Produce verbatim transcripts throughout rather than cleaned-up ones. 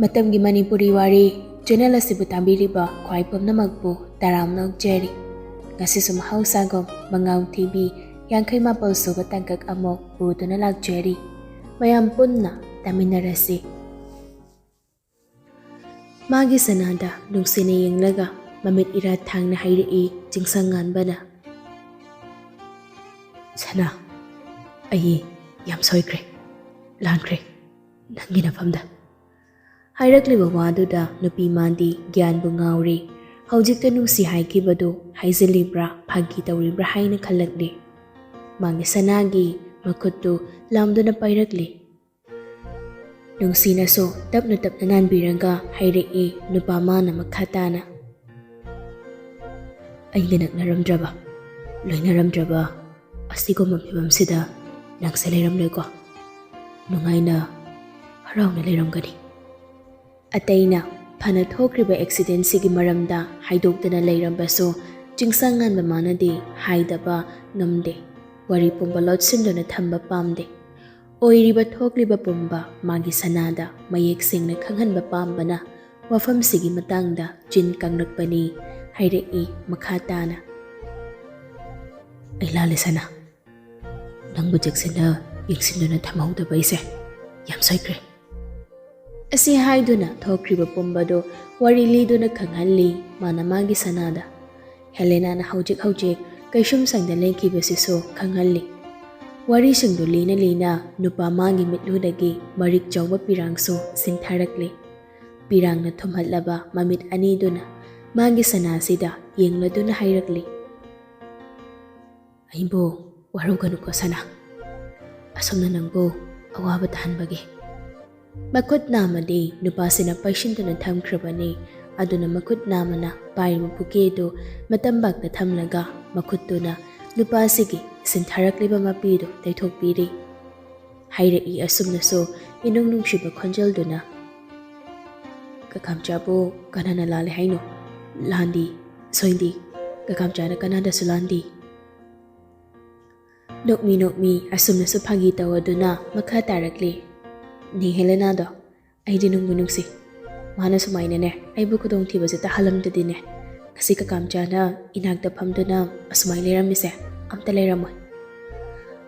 ꯃꯇꯝꯒꯤ ꯃꯅꯤꯄꯨꯔꯤ ꯋꯥꯔꯤ ꯆꯦꯅꯦꯜ ꯑꯁꯤꯕꯨ ꯇꯥꯕꯤꯔꯤꯕ ꯈ꯭ꯋꯥꯏ ꯄꯨꯝꯅꯃꯛꯄꯨ ꯇꯔꯥꯝꯅ ꯑꯣꯛꯆꯔꯤ꯫ ꯉꯁꯤꯁꯨ ꯃꯍꯧꯁꯥꯒꯨꯝ ꯃꯉꯥꯎ ꯊꯤꯕꯤ ꯌꯥꯡꯈꯩ ꯃꯥꯄꯜ ꯁꯨꯕ ꯇꯥꯡꯀꯛ ꯑꯃꯨꯛ ꯄꯨꯗꯨꯅ ꯂꯥꯛꯆꯔꯤ꯫ ꯃꯌꯥꯝ ꯄꯨꯟꯅ ꯇꯥꯃꯤꯟꯅꯔꯁꯤ꯫ ꯃꯥꯒꯤ ꯁꯅꯥꯗ ꯅꯨꯡꯁꯤꯅ ꯌꯦꯡꯂꯒ ꯃꯃꯤꯠ ꯏꯔꯥ ꯊꯥꯡꯅ ꯍꯥꯏꯔꯛꯏ ꯆꯤꯡꯁꯪ ꯉꯥꯟꯕꯅ꯫ "ꯁꯅꯥ, ꯑꯩ ꯌꯥꯝ ꯁꯣꯏꯈ꯭ꯔꯦ, ꯂꯥꯟꯈ꯭ꯔꯦ꯫ ꯅꯪꯒꯤ ꯅꯐꯝꯗ" ꯍꯥꯏꯔꯛꯂꯤꯕ ꯋꯥꯗꯨꯗ ꯅꯨꯄꯤ ꯃꯥꯗꯤ ꯒ꯭ꯌꯥꯟꯕꯨ ꯉꯥꯎꯔꯦ꯫ ꯍꯧꯖꯤꯛꯇ ꯅꯨꯡꯁꯤ ꯍꯥꯏꯈꯤꯕꯗꯨ ꯍꯥꯏꯖꯤꯜꯂꯤꯕ꯭ꯔꯥ, ꯐꯥꯒꯤ ꯇꯧꯔꯤꯕ꯭ꯔꯥ ꯍꯥꯏꯅ ꯈꯜꯂꯛꯂꯦ꯫ ꯃꯥꯒꯤ ꯁꯅꯥꯒꯤ ꯃꯈꯨꯠꯇꯨ ꯂꯥꯝꯗꯨꯅ ꯄꯥꯏꯔꯛꯂꯦ꯫ ꯅꯨꯡꯁꯤꯅꯁꯨ ꯇꯞꯅ ꯇꯞꯅ ꯅꯥꯟꯕꯤꯔꯒ ꯍꯥꯏꯔꯛꯏ ꯅꯨꯄꯥ ꯃꯥꯅ ꯃꯈꯥ ꯇꯥꯅ꯫ "ꯑꯩꯒ ꯅꯛꯅꯔꯝꯗ꯭ꯔꯕ, ꯂꯣꯏꯅꯔꯝꯗ꯭ꯔꯕ ꯑꯁꯤꯒꯨꯝꯕ ꯐꯤꯕꯝꯁꯤꯗ ꯅꯪꯁꯦ ꯂꯩꯔꯝꯂꯣꯏꯀꯣ? ꯅꯨꯡꯉꯥꯏꯅ, ꯍꯔꯥꯎꯅ ꯂꯩꯔꯝꯒꯅꯤ꯫" ꯑꯇꯩꯅ ꯐꯅ ꯊꯣꯛꯈ꯭ꯔꯤꯕ ꯑꯦꯛꯁꯤꯗꯦꯟꯁꯤꯒꯤ ꯃꯔꯝꯗ ꯍꯥꯏꯗꯣꯛꯇꯅ ꯂꯩꯔꯝꯕꯁꯨ, ꯆꯤꯡꯁꯪ ꯉꯥꯟꯕ ꯃꯥꯅꯗꯤ ꯍꯥꯏꯗꯕ ꯉꯝꯗꯦ꯫ ꯋꯥꯔꯤ ꯄꯨꯝꯕ ꯂꯣꯠꯁꯤꯟꯗꯨꯅ ꯊꯝꯕ ꯄꯥꯝꯗꯦ꯫ ꯑꯣꯏꯔꯤꯕ ꯊꯣꯛꯂꯤꯕ ꯄꯨꯝꯕ ꯃꯥꯒꯤ ꯁꯅꯥꯗ ꯃꯌꯦꯛ ꯁꯦꯡꯅ ꯈꯪꯍꯟꯕ ꯄꯥꯝꯕꯅ ꯋꯥꯐꯝꯁꯤꯒꯤ ꯃꯇꯥꯡꯗ ꯆꯤꯟ ꯀꯪꯂꯛꯄꯅꯤ꯫ ꯍꯥꯏꯔꯛꯏ ꯃꯈꯥ ꯇꯥꯅ꯫ "ꯑꯩ ꯂꯥꯜꯂꯦ ꯁꯅꯥ꯫ ꯅꯪꯕꯨ ꯆꯦꯛꯁꯤꯟꯅ ꯌꯦꯡꯁꯤꯟꯗꯨꯅ ꯊꯝꯍꯧꯗꯕ ꯑꯩꯁꯦ ꯌꯥꯝ ꯁꯣꯏꯈ꯭ꯔꯦ꯫" ꯑꯁꯤ ꯍꯥꯏꯗꯨꯅ ꯊꯣꯛꯈ꯭ꯔꯤꯕ ꯄꯨꯝꯕꯗꯨ ꯋꯥꯔꯤ ꯂꯤꯗꯨꯅ ꯈꯪꯍꯜꯂꯤ ꯃꯥꯅ ꯃꯥꯒꯤ ꯁꯅꯥꯗ꯫ ꯍꯦꯂꯦꯅꯥꯅ ꯍꯧꯖꯤꯛ ꯍꯧꯖꯤꯛ ꯀꯩꯁꯨꯝꯁꯪꯗ ꯂꯩꯈꯤꯕꯁꯤꯁꯨ ꯈꯪꯍꯜꯂꯤ꯫ ꯋꯥꯔꯤꯁꯤꯡꯗꯨ ꯂꯤꯅ ꯂꯤꯅ ꯅꯨꯄꯥ ꯃꯥꯒꯤ ꯃꯤꯠꯂꯨꯗꯒꯤ ꯃꯔꯤꯛ ꯆꯥꯎꯕ ꯄꯤꯔꯥꯡꯁꯨ ꯁꯤꯟꯊꯔꯛꯂꯤ꯫ ꯄꯤꯔꯥꯡꯅ ꯊꯨꯝꯍꯠꯂꯕ ꯃꯃꯤꯠ ꯑꯅꯤꯗꯨꯅ ꯃꯥꯒꯤ ꯁꯅꯥꯁꯤꯗ ꯌꯦꯡꯂꯗꯨꯅ ꯍꯥꯏꯔꯛꯂꯤ, "ꯑꯩꯕꯨ ꯋꯥꯔꯧꯒꯅꯨꯀꯣ ꯁꯅꯥ, ꯑꯁꯨꯝꯅ ꯅꯪꯕꯨ ꯑꯋꯥꯕ ꯇꯥꯍꯟꯕꯒꯤ꯫" ꯃꯈꯨꯠ ꯅꯥꯝꯃꯗꯤ ꯅꯨꯄꯥꯁꯤꯅ ꯄꯩꯁꯤꯟꯗꯨꯅ ꯊꯝꯈ꯭ꯔꯕꯅꯤ꯫ ꯑꯗꯨꯅ ꯃꯈꯨꯠ ꯅꯥꯝꯃꯅ ꯄꯥꯏꯔꯤꯕ ꯕꯨꯀꯦꯗꯨ ꯃꯇꯝꯕꯥꯛꯇ ꯊꯝꯂꯒ ꯃꯈꯨꯠꯇꯨꯅ ꯅꯨꯄꯥꯁꯤꯒꯤ ꯁꯤꯟꯊꯔꯛꯂꯤꯕ ꯃꯄꯤꯗꯨ ꯇꯩꯊꯣꯛꯄꯤꯔꯤ꯫ ꯍꯥꯏꯔꯛꯏ ꯑꯁꯨꯝꯅꯁꯨ ꯏꯅꯨꯡ ꯅꯨꯡꯁꯤꯕ ꯈꯣꯟꯖꯦꯜꯗꯨꯅ, "ꯀꯀꯥꯝꯆꯥꯕꯨ ꯀꯅꯥꯅ ꯂꯥꯜꯂꯦ ꯍꯥꯏꯅꯣ? ꯂꯥꯟꯗꯤ, ꯁꯣꯏꯗꯤ, ꯀꯀꯥꯝꯆꯥꯅ ꯀꯅꯥꯗꯁꯨ ꯂꯥꯟꯗꯤ꯫" ꯅꯣꯛꯃꯤ ꯅꯣꯛꯃꯤ ꯑꯁꯨꯝꯅꯁꯨ ꯐꯥꯒꯤ ꯇꯧꯔꯗꯨꯅ ꯃꯈꯥ ꯇꯥꯔꯛꯂꯤ, "ꯅꯦ ꯍꯦꯂꯦꯅꯥꯗꯣ ꯑꯩꯗꯤ ꯅꯨꯡꯕꯨ ꯅꯨꯡꯁꯤ꯫ ꯃꯥꯅ ꯁꯨꯃꯥꯏꯅꯅꯦ ꯑꯩꯕꯨ ꯈꯨꯗꯣꯡꯊꯤꯕꯁꯦ ꯇꯥꯍꯜꯂꯝꯗꯗꯤꯅꯦ, ꯉꯁꯤ ꯀꯀꯥꯝꯆꯥꯅ ꯏꯅꯥꯛꯇ ꯐꯝꯗꯨꯅ ꯑꯁꯨꯃꯥꯏ ꯂꯩꯔꯝꯃꯤꯁꯦ ꯑꯝꯇ ꯂꯩꯔꯝꯃꯣꯏ꯫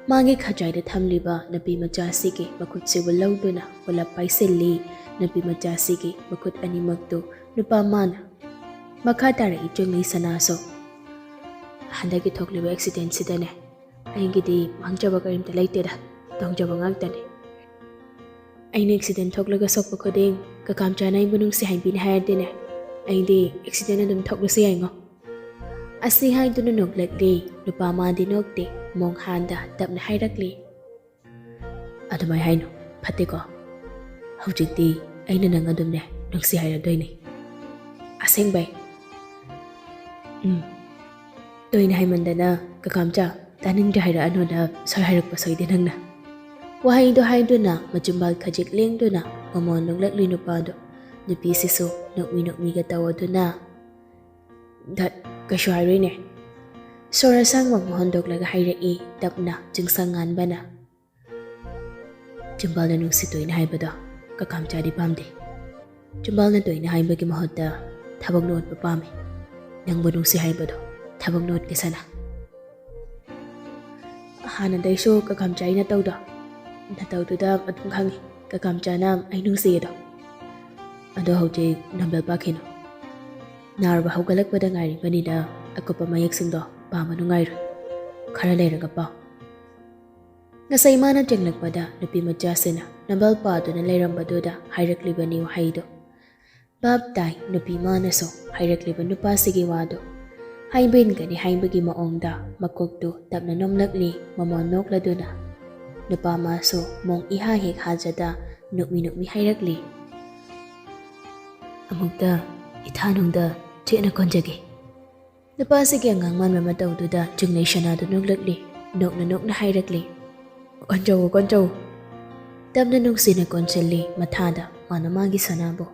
ꯃꯥꯒꯤ ꯈꯖꯥꯏꯗ ꯊꯝꯂꯤꯕ ꯅꯨꯄꯤ ꯃꯆꯥꯁꯤꯒꯤ ꯃꯈꯨꯠꯁꯤꯕꯨ ꯂꯧꯗꯨꯅ ꯄꯨꯂꯞ ꯄꯥꯏꯁꯤꯜꯂꯤ꯫ ꯅꯨꯄꯤ ꯃꯆꯥꯁꯤꯒꯤ ꯃꯈꯨꯠ ꯑꯅꯤꯃꯛꯇꯨ ꯅꯨꯄꯥ ꯃꯥꯅ ꯃꯈꯥ ꯇꯥꯔꯛꯏ ꯆꯨꯝꯅꯩ ꯁꯅꯥꯁꯨ꯫ ꯍꯟꯗꯛꯀꯤ ꯊꯣꯛꯂꯤꯕ ꯑꯦꯛꯁꯤꯗꯦꯟꯁꯤꯗꯅꯦ, ꯑꯩꯒꯤꯗꯤ ꯃꯥꯡꯖꯕ ꯀꯔꯤꯝꯇ ꯂꯩꯇꯦꯗ, ꯇꯣꯡꯖꯕ ꯉꯥꯛꯇꯅꯤ꯫ ꯑꯩꯅ ꯑꯦꯛꯁꯤꯗꯦꯟ ꯊꯣꯛꯂꯒ ꯁꯣꯛꯄ ꯈꯨꯗꯤꯡ ꯀꯀꯥꯝꯆꯥꯅ ꯑꯩꯕꯨ ꯅꯨꯡꯁꯤ ꯍꯥꯏꯕꯤꯅꯤ ꯍꯥꯏꯔꯗꯤꯅꯦ, ꯑꯩꯗꯤ ꯑꯦꯛꯁꯤꯗꯦꯟ ꯑꯗꯨꯝ ꯊꯣꯛꯂꯁꯨ ꯌꯥꯏꯉꯣ꯫ ꯑꯁꯤ ꯍꯥꯏꯗꯨꯅ ꯅꯣꯛꯂꯛꯂꯤ꯫ ꯅꯨꯄꯥ ꯃꯥꯗꯤ ꯅꯣꯛꯇꯦ, ꯃꯣꯡ ꯍꯥꯟꯗ ꯇꯞꯅ ꯍꯥꯏꯔꯛꯂꯤ꯫ ꯑꯗꯨꯃꯥꯏ ꯍꯥꯏꯅꯨ, ꯐꯠꯇꯦꯀꯣ꯫ ꯍꯧꯖꯤꯛꯇꯤ ꯑꯩꯅ ꯅꯪ ꯑꯗꯨꯝꯅꯦ ꯅꯨꯡꯁꯤ ꯍꯥꯏꯔꯗꯣꯏꯅꯤ꯫ ꯑꯁꯦꯡꯕꯩ? ꯎꯝ꯫ ꯇꯣꯏꯅ ꯍꯥꯏꯃꯟꯗꯅ ꯀꯀꯥꯝꯆꯥ, ꯇꯥꯅꯤꯡꯗ꯭ꯔꯦ ꯍꯥꯏꯔꯛꯑꯅꯨꯗ, ꯁꯣꯏ ꯍꯥꯏꯔꯛꯄ ꯁꯣꯏꯗꯦ ꯅꯪꯅ꯫ ꯋꯥꯍꯩꯗꯣ ꯍꯥꯏꯗꯨꯅ ꯃꯆꯤꯟꯕꯥꯜ ꯈꯖꯤꯛ ꯂꯦꯡꯗꯨꯅ ꯃꯃꯣꯟ ꯅꯣꯛꯂꯛꯂꯤ ꯅꯨꯄꯥꯗꯣ꯫ ꯅꯨꯄꯤꯁꯤꯁꯨ ꯅꯣꯛꯃꯤ ꯅꯣꯛꯃꯤꯒ ꯇꯧꯗꯨꯅ, "ꯗꯠ, ꯀꯩꯁꯨ ꯍꯥꯏꯔꯣꯏꯅꯦ"꯫ ꯁꯣꯔ ꯑꯁꯥꯡꯕ ꯑꯃ ꯍꯣꯟꯗꯣꯛꯂꯒ ꯍꯥꯏꯔꯛꯏ ꯇꯞꯅ ꯆꯤꯡꯁꯪ ꯉꯥꯟꯕꯅ꯫ ꯆꯤꯝꯕꯥꯜꯅ ꯅꯨꯡꯁꯤ ꯇꯣꯏꯅ ꯍꯥꯏꯕꯗꯣ ꯀꯀꯥꯝꯆꯥꯗꯤ ꯄꯥꯝꯗꯦ꯫ ꯆꯤꯝꯕꯥꯜꯅ ꯇꯣꯏꯅ ꯍꯥꯏꯕꯒꯤ ꯃꯍꯨꯠꯇ ꯊꯕꯛꯅ ꯎꯠꯄ ꯄꯥꯝꯃꯤ꯫ ꯅꯪꯕꯨ ꯅꯨꯡꯁꯤ ꯍꯥꯏꯕꯗꯣ ꯊꯕꯛꯅ ꯎꯠꯀꯦ ꯁꯅꯥ꯫ ꯍꯥꯟꯅꯗꯩꯁꯨ ꯀꯀꯥꯝꯆꯥꯒꯤ ꯅꯇꯧꯗꯣ, ꯅꯇꯧꯗꯨꯗ ꯑꯗꯨꯝ ꯈꯪꯉꯤ ꯀꯀꯥꯝꯆꯥꯅ ꯑꯩ ꯅꯨꯡꯁꯤꯌꯦꯗꯣ꯫ ꯑꯗꯣ ꯍꯧꯖꯤꯛ ꯅꯣꯕꯦꯜ ꯄꯥꯈꯤꯅꯨ꯫ ꯅꯥꯔꯨꯕ ꯍꯧꯒꯠꯂꯛꯄꯗ ꯉꯥꯏꯔꯤꯕꯅꯤꯅ ꯑꯀꯨꯞꯄ ꯃꯌꯦꯛꯁꯤꯡꯗꯣ ꯄꯥꯕ ꯅꯨꯡꯉꯥꯏꯔꯣꯏ꯫ ꯈꯔ ꯂꯩꯔꯒ ꯄꯥꯎ꯫ ꯉꯁꯥꯏ ꯃꯥꯅ ꯆꯪꯂꯛꯄꯗ ꯅꯨꯄꯤ ꯃꯆꯥꯁꯤꯅ ꯅꯣꯕꯦꯜ ꯄꯥꯗꯨꯅ ꯂꯩꯔꯝꯕꯗꯨꯗ ꯍꯥꯏꯔꯛꯂꯤꯕꯅꯤ ꯋꯥꯍꯩꯗꯣ꯫ ꯚꯥꯞ ꯇꯥꯏ ꯅꯨꯄꯤ ꯃꯥꯅꯁꯨ ꯍꯥꯏꯔꯛꯂꯤꯕ ꯅꯨꯄꯥꯁꯤꯒꯤ ꯋꯥꯗꯣ꯫ ꯍꯥꯏꯕ ꯏꯟꯒꯅꯤ ꯍꯥꯏꯕꯒꯤ ꯃꯑꯣꯡꯗ ꯃꯀꯣꯛꯇꯨ ꯇꯞꯅ ꯅꯣꯝꯂꯛꯂꯤ ꯃꯃꯣꯟ ꯅꯣꯛꯂꯗꯨꯅ꯫ ꯅꯨꯄꯥ ꯃꯥꯁꯨ ꯃꯣꯡ ꯏꯍꯥ ꯍꯦꯛ ꯍꯥꯖꯗ ꯅꯣꯛꯃꯤ ꯅꯣꯛꯃꯤ ꯍꯥꯏꯔꯛꯂꯤ꯫ ꯑꯃꯨꯛꯇ ꯏꯊꯥꯅꯨꯡꯗ ꯆꯦꯠꯅ ꯀꯣꯟꯖꯒꯦ꯫ ꯅꯨꯄꯥꯁꯤꯒꯤ ꯑꯉꯥꯡ ꯃꯥꯟꯕ ꯃꯇꯧꯗꯨꯗ ꯆꯤꯡꯅꯩ ꯁꯅꯥꯗꯨ ꯅꯣꯛꯂꯛꯂꯤ꯫ ꯅꯣꯛꯅ ꯅꯣꯛꯅ ꯍꯥꯏꯔꯛꯂꯤ, "ꯀꯣꯟꯖꯧ, ꯀꯣꯟꯖꯧ!" ꯇꯞꯅ ꯅꯨꯡꯁꯤꯅ ꯀꯣꯟꯁꯤꯜꯂꯤ ꯃꯊꯥꯗ ꯃꯥꯅ ꯃꯥꯒꯤ ꯁꯅꯥꯕꯨ꯫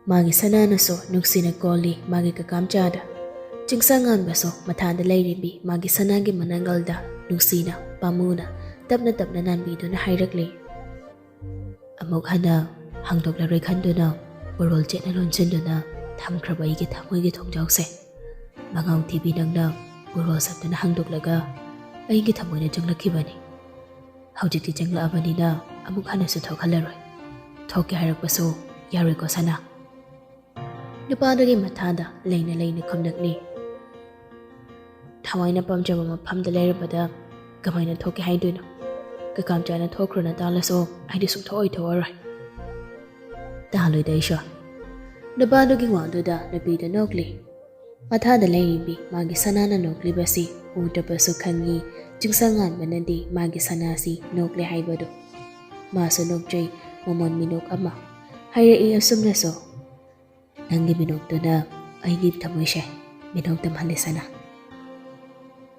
ꯃꯥꯒꯤ ꯁꯅꯥꯅꯁꯨ ꯅꯨꯡꯁꯤꯅ ꯀꯣꯜꯂꯤ ꯃꯥꯒꯤ ꯀꯀꯥꯝꯆꯥꯗ꯫ ꯆꯤꯡꯁꯪ ꯉꯥꯟꯕꯁꯨ ꯃꯊꯥꯗ ꯂꯩꯔꯤꯕꯤ ꯃꯥꯒꯤ ꯁꯅꯥꯒꯤ ꯃꯅꯥꯒꯜꯗ ꯅꯨꯡꯁꯤꯅ, ꯄꯥꯝꯃꯨꯅ, ꯇꯞꯅ ꯇꯞꯅ ꯅꯥꯟꯕꯤꯗꯨꯅ ꯍꯥꯏꯔꯛꯂꯤ, "ꯑꯃꯨꯛ ꯍꯟꯅ ꯍꯥꯡꯗꯣꯛꯂꯔꯣꯏ ꯈꯟꯗꯨꯅ ꯎꯔꯣꯜ ꯆꯦꯠꯅ ꯂꯣꯟꯁꯤꯟꯗꯨꯅ ꯊꯝꯈ꯭ꯔꯕ ꯑꯩꯒꯤ ꯊꯃꯣꯏꯒꯤ ꯊꯣꯡꯖꯥꯎꯁꯦ ꯃꯉꯥꯎ ꯊꯤꯕꯤ ꯅꯪꯅ ꯎꯔꯣꯜ ꯁꯠꯇꯨꯅ ꯍꯥꯡꯗꯣꯛꯂꯒ ꯑꯩꯒꯤ ꯊꯃꯣꯏꯗ ꯆꯪꯂꯛꯈꯤꯕꯅꯤ꯫ ꯍꯧꯖꯤꯛꯇꯤ ꯆꯪꯂꯛꯑꯕꯅꯤꯅ ꯑꯃꯨꯛ ꯍꯟꯅꯁꯨ ꯊꯣꯛꯍꯜꯂꯔꯣꯏ꯫ ꯊꯣꯛꯀꯦ ꯍꯥꯏꯔꯛꯄꯁꯨ ꯌꯥꯔꯣꯏꯀꯣ ꯁꯅꯥ꯫ ꯅꯨꯄꯥꯗꯨꯒꯤ ꯃꯊꯥꯗ ꯂꯩꯅ ꯂꯩꯅ ꯈꯨꯝꯂꯛꯂꯤ꯫ ꯊꯋꯥꯏꯅ ꯄꯥꯝꯖꯕ ꯃꯐꯝꯗ ꯂꯩꯔꯕꯗ ꯀꯃꯥꯏꯅ ꯊꯣꯛꯀꯦ ꯍꯥꯏꯗꯣꯏꯅꯣ? ꯀꯀꯥꯝꯆꯥꯅ ꯊꯣꯛꯈ꯭ꯔꯣꯅ ꯇꯥꯜꯂꯁꯨ ꯑꯩꯗꯤ ꯁꯨꯡꯊꯣꯛ ꯑꯣꯏꯊꯣꯛꯑꯔꯣꯏ꯫ ꯇꯥꯍꯜꯂꯣꯏꯗ ꯏꯁꯣꯔ꯫ ꯅꯨꯄꯥꯗꯨꯒꯤ ꯋꯥꯗꯨꯗ ꯅꯨꯄꯤꯗꯨ ꯅꯣꯛꯂꯤ꯫ ꯃꯊꯥꯗ ꯂꯩꯔꯤꯕꯤ ꯃꯥꯒꯤ ꯁꯅꯥꯅ ꯅꯣꯛꯂꯤꯕꯁꯤ ꯎꯗ꯭ꯔꯕꯁꯨ ꯈꯪꯉꯤ꯫ ꯆꯤꯡꯁꯪ ꯉꯥꯟꯕꯅꯗꯤ ꯃꯥꯒꯤ ꯁꯅꯥꯁꯤ ꯅꯣꯛꯂꯦ ꯍꯥꯏꯕꯗꯨ꯫ ꯃꯥꯁꯨ ꯅꯣꯛꯆꯩ, ꯃꯃꯣꯟ ꯃꯤꯅꯣꯛ ꯑꯃ꯫ ꯍꯥꯏꯔꯛꯏ ꯑꯁꯨꯝꯅꯁꯨ, "ꯅꯪꯒꯤ ꯃꯤꯅꯣꯛꯇꯨꯅ ꯑꯩꯒꯤ ꯊꯃꯣꯏꯁꯦ ꯃꯤꯅꯣꯛ ꯇꯝꯍꯜꯂꯦ ꯁꯅꯥ"꯫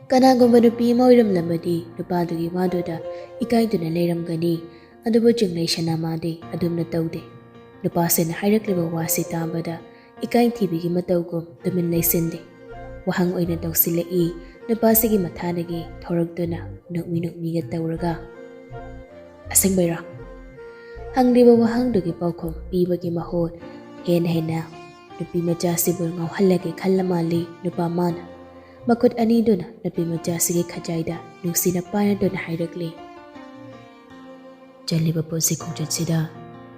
ꯀꯅꯥꯒꯨꯝꯕ ꯅꯨꯄꯤ ꯑꯃ ꯑꯣꯏꯔꯝꯂꯕꯗꯤ ꯅꯨꯄꯥꯗꯨꯒꯤ ꯋꯥꯗꯨꯗ ꯏꯀꯥꯏꯗꯨꯅ ꯂꯩꯔꯝꯒꯅꯤ꯫ ꯑꯗꯨꯕꯨ ꯆꯤꯡꯂꯩ ꯁꯅꯥ ꯃꯥꯗꯤ ꯑꯗꯨꯝꯅ ꯇꯧꯗꯦ꯫ ꯅꯨꯄꯥꯁꯤꯅ ꯍꯥꯏꯔꯛꯂꯤꯕ ꯋꯥꯁꯤ ꯇꯥꯕꯗ ꯏꯀꯥꯏ ꯊꯤꯕꯤꯒꯤ ꯃꯇꯧꯒꯨꯝ ꯇꯨꯃꯤꯟ ꯂꯩꯁꯤꯟꯗꯦ꯫ ꯋꯥꯍꯪ ꯑꯣꯏꯅ ꯇꯧꯁꯤꯜꯂꯛꯏ꯫ ꯅꯨꯄꯥꯁꯤꯒꯤ ꯃꯊꯥꯗꯒꯤ ꯊꯣꯔꯛꯇꯨꯅ ꯅꯣꯛꯃꯤ ꯅꯣꯛꯃꯤꯒ ꯇꯧꯔꯒ, "ꯑꯁꯦꯡꯕꯩꯔꯣ?" ꯍꯪꯂꯤꯕ ꯋꯥꯍꯪꯗꯨꯒꯤ ꯄꯥꯎꯈꯨꯝ ꯄꯤꯕꯒꯤ ꯃꯍꯨꯠ ꯍꯦꯟꯅ ꯍꯦꯟꯅ ꯅꯨꯄꯤ ꯃꯆꯥꯁꯤꯕꯨ ꯉꯥꯎꯍꯜꯂꯒꯦ ꯈꯜꯂ ꯃꯥꯜꯂꯤ ꯅꯨꯄꯥ ꯃꯥꯅ꯫ ꯃꯈꯨꯠ ꯑꯅꯤꯗꯨꯅ ꯅꯨꯄꯤ ꯃꯆꯥꯁꯤꯒꯤ ꯈꯖꯥꯏꯗ ꯅꯨꯡꯁꯤꯅ ꯄꯥꯏꯔꯗꯨꯅ ꯍꯥꯏꯔꯛꯂꯤ, "ꯆꯠꯂꯤꯕ ꯄꯨꯟꯁꯤ ꯈꯣꯡꯆꯠꯁꯤꯗ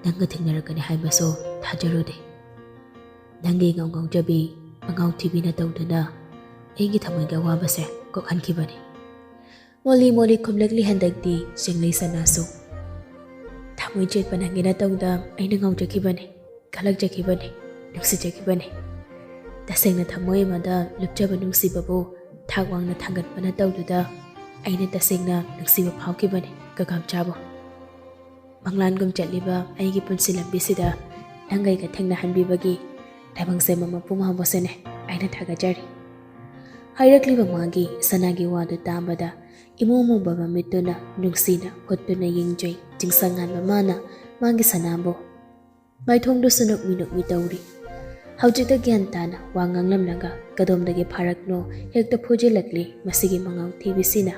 ꯅꯪꯒ ꯊꯦꯡꯅꯔꯛꯀꯅꯤ ꯍꯥꯏꯕꯁꯨ ꯊꯥꯖꯔꯨꯗꯦ꯫ ꯅꯪꯒꯤ ꯉꯥꯎ ꯉꯥꯎꯖꯕꯤ, ꯃꯉꯥꯎ ꯊꯤꯕꯤꯅ ꯇꯧꯗꯨꯅ ꯑꯩꯒꯤ ꯊꯃꯣꯏꯒꯤ ꯑꯋꯥꯕꯁꯦ ꯀꯣꯛꯍꯟꯈꯤꯕꯅꯤ"꯫ ꯃꯣꯂꯤ ꯃꯣꯂꯤ ꯈꯨꯝꯂꯛꯂꯤ ꯍꯟꯗꯛꯇꯤ ꯆꯤꯡꯂꯩ ꯁꯅꯥꯁꯨ꯫ "ꯊꯃꯣꯏ ꯆꯦꯠꯄ ꯅꯪꯒꯤ ꯅꯇꯧꯗ ꯑꯩꯅ ꯉꯥꯎꯖꯈꯤꯕꯅꯤ, ꯈꯜꯂꯛꯆꯈꯤꯕꯅꯤ, ꯅꯨꯡꯁꯤꯖꯈꯤꯕꯅꯤ꯫ ꯇꯁꯦꯡꯅ ꯊꯃꯣꯏ ꯑꯃꯗ ꯂꯨꯞꯆꯕ ꯅꯨꯡꯁꯤꯕꯕꯨ ꯊꯥꯛ ꯋꯥꯡꯅ ꯊꯥꯡꯒꯠꯄ ꯅꯇꯧꯗꯨꯗ ꯑꯩꯅ ꯇꯁꯦꯡꯅ ꯅꯨꯡꯁꯤꯕ ꯐꯥꯎꯈꯤꯕꯅꯤ ꯀꯀꯥꯝꯆꯥꯕꯨ꯫ ꯃꯪꯂꯥꯟꯒꯨꯝ ꯆꯠꯂꯤꯕ ꯑꯩꯒꯤ ꯄꯨꯟꯁꯤ ꯂꯝꯕꯤꯁꯤꯗ ꯅꯪꯒ ꯑꯩꯒ ꯊꯦꯡꯅꯍꯟꯕꯤꯕꯒꯤ ꯇꯥꯏꯕꯪ ꯁꯦꯝꯕ ꯃꯄꯨ ꯃꯥꯕꯨꯁꯨꯅꯦ ꯑꯩꯅ ꯊꯥꯒꯠꯆꯔꯤ"꯫ ꯍꯥꯏꯔꯛꯂꯤꯕ ꯃꯥꯒꯤ ꯁꯅꯥꯒꯤ ꯋꯥꯗꯨ ꯇꯥꯕꯗ ꯏꯃꯨ ꯃꯨꯕ ꯃꯃꯤꯠꯇꯨꯅ ꯅꯨꯡꯁꯤꯅ ꯍꯨꯠꯇꯨꯅ ꯌꯦꯡꯖꯩ ꯆꯤꯡꯁꯪ ꯉꯥꯟꯕ ꯃꯥꯅ ꯃꯥꯒꯤ ꯁꯅꯥꯕꯨ꯫ ꯃꯥꯏꯊꯣꯡꯗꯨꯁꯨ ꯅꯣꯛꯃꯤ ꯅꯣꯛꯃꯤ ꯇꯧꯔꯤ꯫ ꯍꯧꯖꯤꯛꯇ ꯒ꯭ꯌꯥꯟ ꯇꯥꯅ ꯋꯥ ꯉꯥꯡꯂꯝꯂꯒ ꯀꯗꯣꯝꯗꯒꯤ ꯐꯥꯔꯛꯅꯣ ꯍꯦꯛꯇ ꯐꯨꯖꯤꯜꯂꯛꯂꯤ ꯃꯁꯤꯒꯤ ꯃꯉꯥꯎ ꯊꯤꯕꯤꯁꯤꯅ꯫